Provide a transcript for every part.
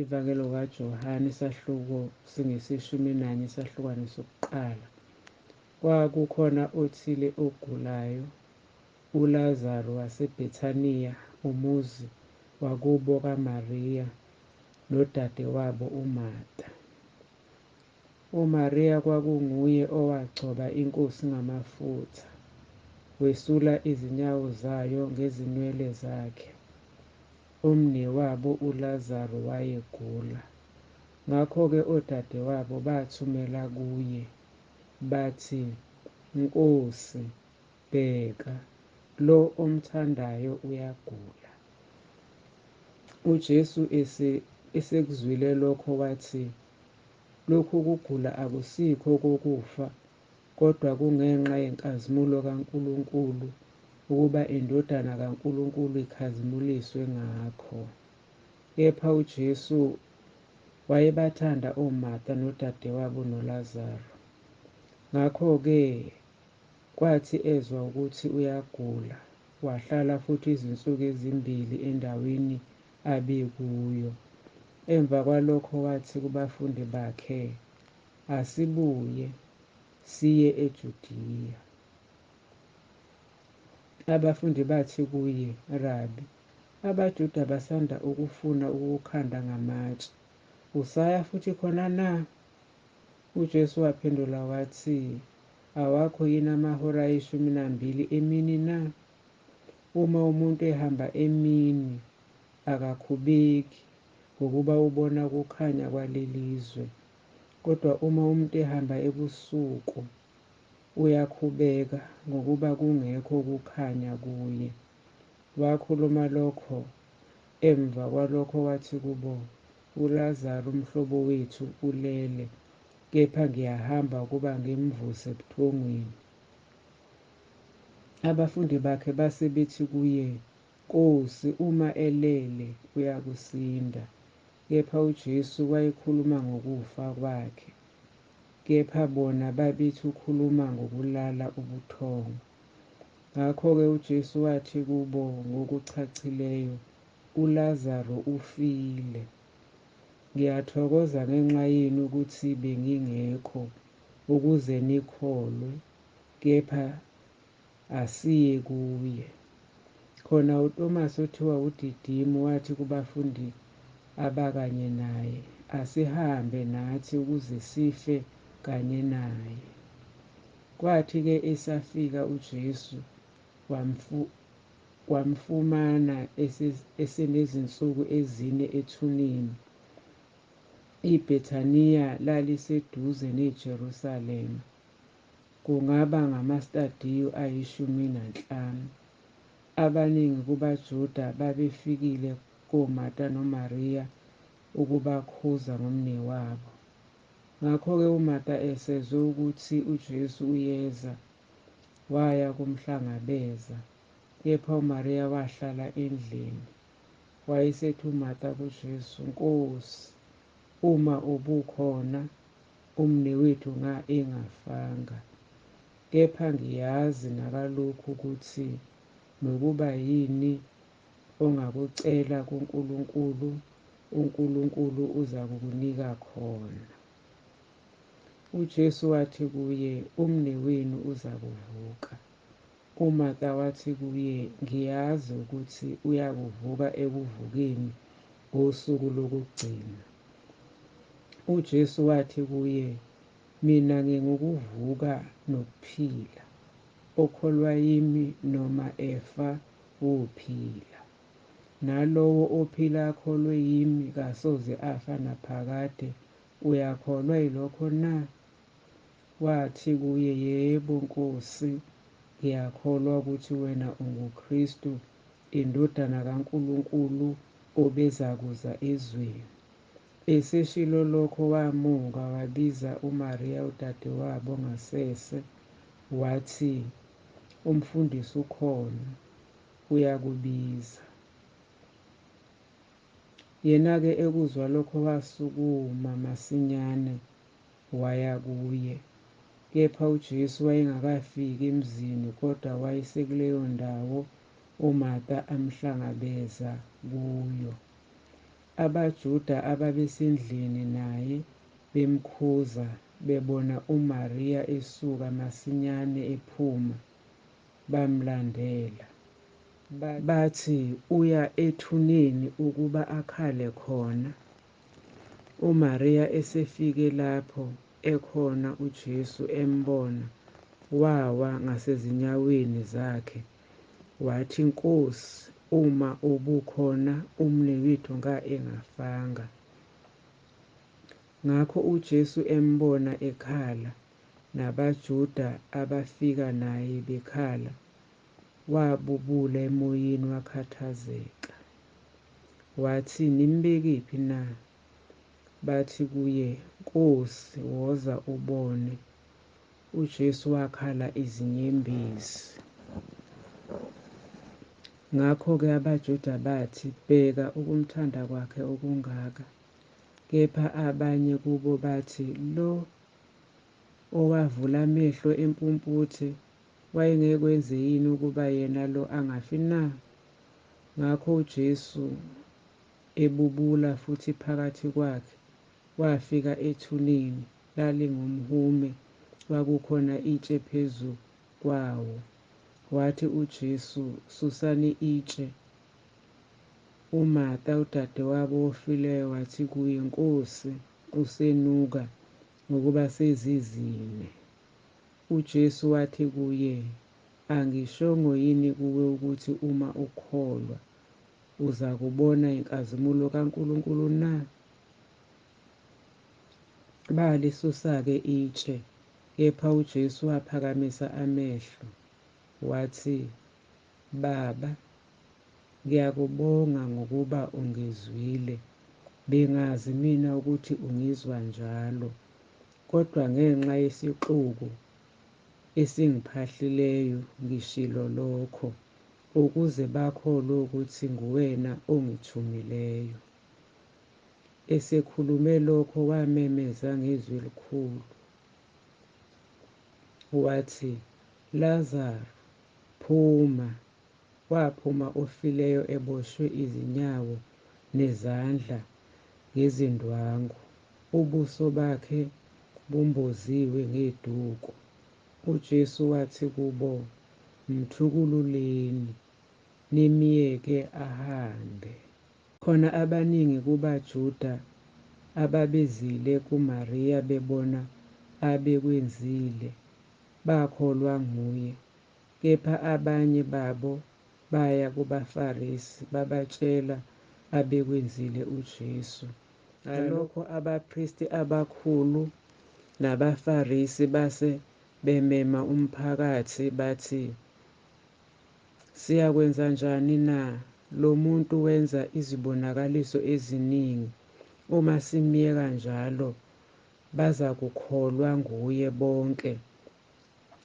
Ivangelo kaJohane isahluko singesishumi nanye isahlukwane sokuqala. Kwakukhona othile ogulayo, uLazaru waseBhethaniya, umuzi wakubo kaMariya nodadewabo uMarta. UMariya kwakunguye owagcoba iNkosi ngamafutha, wesula izinyawo zayo ngezinwele zakhe. Umnewabo uLazaru wayegula. Ngakho-ke odadewabo bathumela kuye, bathi, Nkosi, bheka, lo omthandayo uyagula. UJesu esekuzwile lokho wathi, Lokhu kugula akusikho kokufa, kodwa kungenxa yenkazimulo kaNkulunkulu, ukuba iNdodana kaNkulunkulu ikhazimuliswe ngakho. Kepha uJesu wayebathanda oMarta nodadewabo noLazaru. Ngakho-ke kwathi ezwa ukuthi uyagula, wahlala futhi izinsuku ezimbili endaweni abekuyo. Emva kwalokho wathi kubafundi bakhe, Asibuye siye eJudiya. Abafundi bathi kuye, Rabi, abaJuda basanda ukufuna ukukukhanda ngamatshe, usaya futhi khona na? UJesu waphendula wathi, Awakho yini amahora ayishumi nambili emini na? Uma umuntu ehamba emini, akakhubeki, ngokuba ubona ukukhanya kwaleli zwe. Kodwa uma umuntu ehamba ebusuku, uyakhubeka, ngokuba kungekho ukukhanya kuye. Wakhuluma lokho, emva kwalokho wathi kubo, uLazaru umhlobo wethu ulele, kepha ngiyahamba ukuba ngimvuse ebuthongweni. Abafundi bakhe base bethi kuye, Nkosi, uma elele, uyakusinda. Kepha uJesu wayekhuluma ngokufa kwakhe, kepha bona babethi ukhuluma ngokulala ubuthongo. Ngakho-ke uJesu wathi kubo ngokuchachileyo, uLazaru ufile. Ngiyathokoza ngenxa yenu ukuthi bengingekho, ukuze nikholwe, kepha asiye kuye. Khona uTomasi othiwa uDidimu wathi kubafundi abakanye naye, Asihambe nathi ukuze sife kanye naye. Kwathi-ke esafika uJesu, wamfumana esenezinsuku ezine ethuneni. IBhethaniya laliseduze neJerusalema, kungaba ngamastadiyu ayishumi nanhlanu. Abaningi kubaJuda babefikile koMarta noMariya ukubakhuza ngomnewabo. Ngakho-ke uMarta esezwe ukuthi uJesu uyeza, waya ukumhlangabeza, kepha uMariya wahlala endlini. Wayesethi uMarta kuJesu, Nkosi, uma ubukhona, umnewethu nga engafanga. Kepha ngiyazi nakalokhu ukuthi nokuba yini ongakucela kuNkulunkulu, uNkulunkulu uzakukunika khona. UJesu wathi kuye, Umnewenu uzakuvuka. UMarta wathi kuye, Ngiyazi ukuthi uyakuvuka ekuvukeni ngosuku lokugcina. UJesu wathi kuye, Mina ngingukuvuka nokuphila. Okholwa yimi, noma efa, wophila. Nalowo ophila akholwe yimi kasoze afa naphakade. Uyakholwa yilokho na? Wathi kuye, Yebo, Nkosi, ngiyakholwa ukuthi wena unguKristu, iNdodana kaNkulunkulu, obezakuza ezweni. Eseshilo lokho wamuka, wabiza uMariya udadewabo ngasese, wathi, UMfundisi ukhona, uyakubiza. Yena-ke ekuzwa lokho wasukuma masinyane, waya kuye. Kepha uJesu wayengakafiki emzini, kodwa wayesekuleyo ndawo uMarta amhlangabeza kuyo. AbaJuda ababesendlini naye bemkhuza, bebona uMariya esuka masinyane ephuma, bamlandela. Bathi, Uya ethuneni ukuba akhale khona. UMariya esefike lapho ekhona uJesu, embona, wawa ngasezinyaweni zakhe, wathi, Nkosi, uma ubukhona, umnewethu nga engafanga. Ngakho uJesu embona ekhala, nabaJuda abafika naye bekhala, wabubula emoyeni wakhathazeka. Wathi, Nimbekephi na? Bathi kuye, Nkosi, woza ubone. UJesu wakhala izinyembezi. Ngakho-ke abaJuda bathi, Bheka ukumthanda kwakhe okungaka! Kepha abanye kubo bathi, Lo owavula amehlo empumputhe wayengekwenze yini ukuba yena lo angafi na? Ngakho uJesu ebubula futhi phakathi kwakhe, wafika ethuneni, lalingumhume, kwakukhona itshe phezu kwawo. Wathi uJesu, Susani itshe. UMartha, udadewabo wofileyo, wathi kuye, Nkosi, usenuka, ngokuba sezizine. UJesu wathi kuye, Angishongo yini kuwe ukuthi uma ukholwa, uzakubona inkazimulo kaNkulunkulu na? Balisusa-ke itshe, kepha uJesu waphakamisa amehlo, wathi, Baba, ngiyakubonga ngokuba ungizwile. Bengazi mina ukuthi ungizwa njalo, kodwa ngenxa yesixuku esingiphahlileyo ngishilo lokho, ukuze bakholwe ukuthi nguwena ongithumileyo. Esekhulume lokho wamemeza ngezwi elikhulu, wathi, Lazaru, phuma! Waphuma ofileyo eboshwe izinyawo nezandla ngezindwangu, ubuso bakhe bumboziwe ngeduku. UJesu wathi kubo, Mthukululeni, nimyeke ahambe. Khona abaningi kubaJuda ababezile kuMariya bebona abekwenzile, bakholwa nguye. Kepha abanye babo baya kubaFarisi, babatshela abekwenzile uJesu. Ngalokho abapristi abakhulu nabaFarisi base bemema umphakathi, bathi, Siyakwenzanjani na? Lo muntu wenza izibonakaliso eziningi. Uma simyeka njalo, bazakukholwa nguye bonke,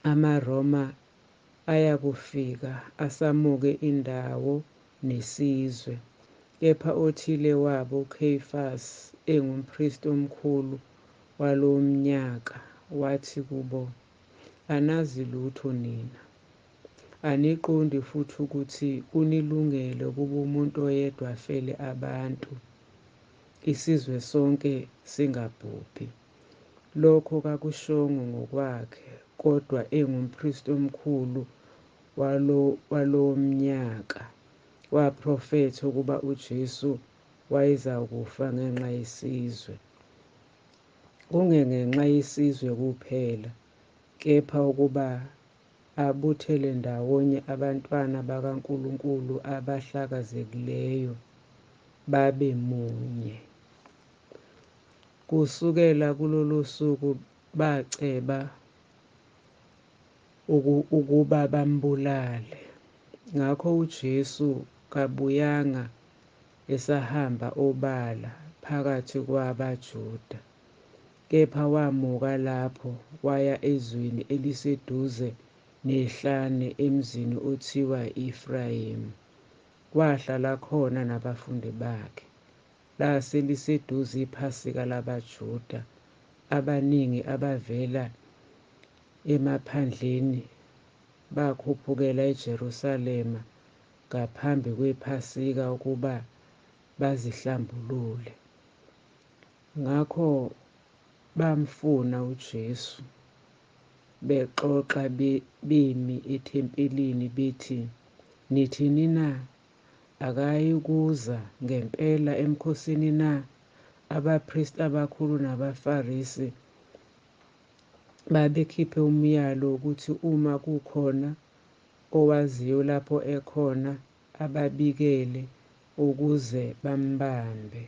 amaRoma ayakufika asamuke indawo nesizwe. Kepha othile wabo, uKheyifasi, engumpristi omkhulu walowo mnyaka, wathi kubo, Anazi lutho nina, aniqondi futhi ukuthi kunilungele ukuba umuntu oyedwa afele abantu, isizwe sonke singabhubhi. Lokho kakushongo ngokwakhe, kodwa engumpristi omkhulu walowo mnyaka, waprofetha ukuba uJesu wayezakufa ngenxa yesizwe, kungengenxa yesizwe kuphela, kepha ukuba abuthele ndawonye abantwana bakaNkulunkulu abahlakazekileyo babe munye. Kusukela kulolo suku baceba ukuba bambulale. Ngakho uJesu kabuyanga esahamba obala phakathi kwabaJuda, kepha wamuka lapho waya ezweni eliseduze nehlane emzini othiwa i-Efrayimi, wahlala khona nabafundi bakhe. Lase liseduze iPhasika labaJuda, abaningi abavela emaphandleni bakhuphukela eJerusalema ngaphambi kwePhasika ukuba bazihlambulule. Ngakho bamfuna uJesu, bexoxa bemi ethempelini bethi, Nithini na? Akayikuza ngempela emkhosini na? Abapristi abakhulu nabaFarisi babekhiphe umyalo wokuthi uma kukhona owaziyo lapho ekhona, ababikele ukuze bambambe.